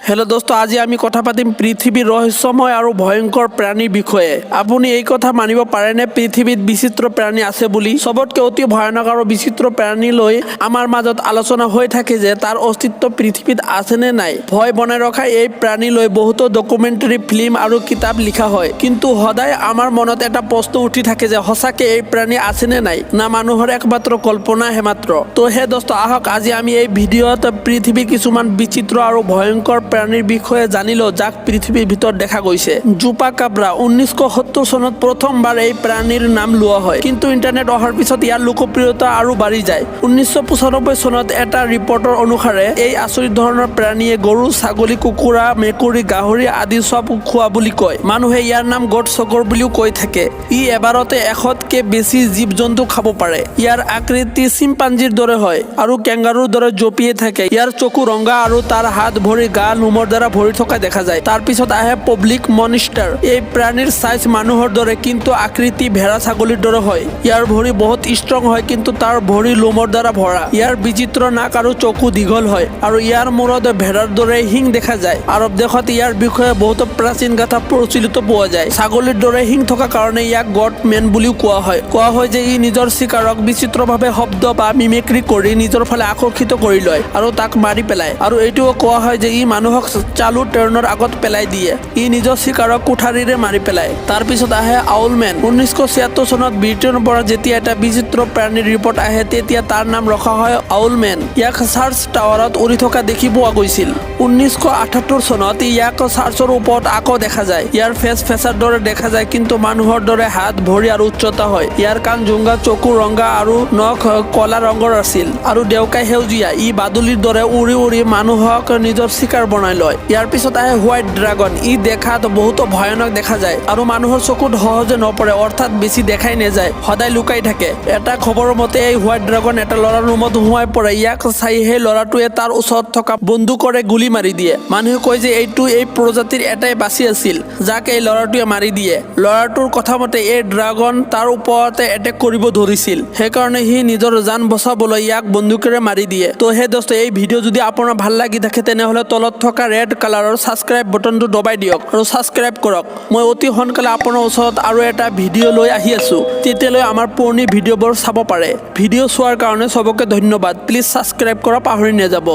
Hello' দোস্ত, আজি আমি কথা পাতিম পৃথিৱীৰ ৰহস্যময় আৰু ভয়ংকৰ প্ৰাণীৰ বিষয়ে। আপুনি এই কথা মানিব পাৰেনে, পৃথিৱীত বিচিত্ৰ প্ৰাণী আছে বুলি? চবতকৈ অতি ভয়ানক আৰু বিচিত্ৰ প্ৰাণী লৈ আমাৰ মাজত আলোচনা হৈ থাকে যে তাৰ অস্তিত্ব পৃথিৱীত আছেনে নাই। ভয় বনাই ৰখা এই প্ৰাণী লৈ বহুতো ডকুমেণ্টাৰী ফিল্ম আৰু কিতাপ লিখা হয়। কিন্তু সদায় আমাৰ মনত এটা প্ৰশ্ন উঠি থাকে যে সঁচাকে এই প্ৰাণী আছেনে নাই, না মানুহৰ একমাত্ৰ কল্পনাহে মাত্ৰ। তো হে দোস্ত, আহক আজি আমি এই ভিডিঅ'ত পৃথিৱীৰ কিছুমান বিচিত্ৰ আৰু ভয়ংকৰ প্ৰাণীৰ বিষয়ে জানি লওঁ, যাক পৃথিৱীৰ ভিতৰত দেখা গৈছে। চুপা কাব্ৰা। 1970 চনত প্ৰথমবাৰ এই প্ৰাণীৰ নাম লোৱা হয়। কিন্তু ইণ্টাৰনেট অহাৰ পিছত ইয়াৰ লোকপ্ৰিয়তা আৰু বাঢ়ি যায়। 1995 চনত এটা ৰিপৰ্টৰ অনুসাৰে এই আচৰিত ধৰণৰ প্ৰাণীয়ে গৰু, ছাগলী, কুকুৰা, মেকুৰী, গাহৰি আদি চব খোৱা বুলি কয়। মানুহে ইয়াৰ নাম গড চকৰ বুলিও কৈ থাকে। ই এবাৰতে 100তকৈ বেছি জীৱ জন্তু খাব পাৰে। ইয়াৰ আকৃতি চিম্পাঞ্জিৰ দৰে হয় আৰু কেংগাৰুৰ দৰে জঁপিয়াই থাকে। ইয়াৰ চকু ৰঙা আৰু তাৰ হাত, ভৰি, গা নোমৰ দ্বাৰা ভৰি থকা দেখা যায়। তাৰ পিছত আহে পাব্লিক মনষ্টাৰ। এই প্ৰাণীৰ চাইজ মানুহৰ দৰে, কিন্তু আকৃতি ভেড়া ছাগলীৰ দৰে হয়। ইয়াৰ ভৰি বহুত ষ্ট্ৰং হয়, কিন্তু তাৰ ভৰি লোমৰ দ্বাৰা ভৰা। ইয়াৰ বিচিত্ৰ নাক আৰু চকু দীঘল হয় আৰু ইয়াৰ মূৰত ভেড়াৰ দৰে শিং দেখা যায়। আৰৱ দেশত ইয়াৰ বিষয়ে বহুতো প্ৰাচীন গাথা প্ৰচলিত পোৱা যায়। ছাগলীৰ দৰে শিং থকা কাৰণে ইয়াক গট মেন বুলিও কোৱা হয়। কোৱা হয় যে ই নিজৰ চিকাৰক বিচিত্ৰভাৱে শব্দ বা মিমিক্ৰি কৰি নিজৰ ফালে আকৰ্ষিত কৰি লয় আৰু তাক মাৰি পেলায়। আৰু এইটোও কোৱা হয় যে ই মানুহক চালু ট্ৰেইনৰ আগত পেলাই দিয়ে। ই নিজৰ চিকাৰক কুঠাৰীৰে মাৰি পেলায়। তাৰপিছত আহে আউলমেন। 1976 চনত ব্ৰিটেইনৰ পৰা যেতিয়া এটা বিচিত্ৰ প্ৰাণীৰ ৰিপৰ্ট আহে, তেতিয়া তাৰ নাম ৰখা হয় আউলমেন। ইয়াক চাৰ্চ টাৱাৰত উৰি থকা দেখি পোৱা গৈছিল। 1978 চনত ইয়াক চাৰ্চৰ ওপৰত আকৌ দেখা যায়। ইয়াৰ ফেচ ফেঁচাৰ দৰে দেখা যায়, কিন্তু মানুহৰ দৰে হাত, ভৰি আৰু উচ্চতা হয়। ইয়াৰ কাণ জোঙা, চকু ৰঙা আৰু নখ কলা ৰঙৰ আছিল আৰু ডেউকা সেউজীয়া। ই বাদুলিৰ দৰে উৰি উৰি মানুহক নিজৰ চিকাৰ বনাই লয়। ইয়াৰ পিছত আহে হোৱাইট ড্ৰাগন। ই দেখাত বহুতো ভয়ানক দেখা যায় আৰু মানুহৰ চকুত সহজে নপৰে, অৰ্থাৎ বেছি দেখাই নাযায়, সদায় লুকাই থাকে। এটা খবৰৰ মতে এই হোৱাইট ড্ৰাগন এটা ল'ৰাৰ ৰুমত সোমাই পৰে। ইয়াক চাই সেই ল'ৰাটোৱে তাৰ ওচৰত থকা বন্দুকৰে গুলি মাৰি দিয়ে। মানুহে কয় যে এইটো এই প্ৰজাতিৰ এটাই বাচি আছিল, যাক এই ল'ৰাটোৱে মাৰি দিয়ে। ল'ৰাটোৰ কথা মতে এই ড্ৰাগন তাৰ ওপৰতে এটেক কৰিব ধৰিছিল, সেইকাৰণে সি নিজৰ জান বচাবলৈ ইয়াক বন্দুকেৰে মাৰি দিয়ে। তো হে দোস্ত, এই ভিডিঅ' যদি আপোনাৰ ভাল লাগি থাকে, তেনেহ'লে তলত থকা ৰেড কালাৰৰ ছাবস্ক্ৰাইব বটনটো দবাই দিয়ক আৰু ছাবস্ক্ৰাইব কৰক। মই অতি সোনকালে আপোনাৰ ওচৰত আৰু এটা ভিডিঅ' লৈ আহি আছোঁ। তেতিয়ালৈ আমাৰ পুৰণি ভিডিঅ'বোৰ চাব পাৰে। ভিডিঅ' চোৱাৰ কাৰণে চবকে ধন্যবাদ। প্লিজ ছাবস্ক্ৰাইব কৰা পাহৰি নাযাব।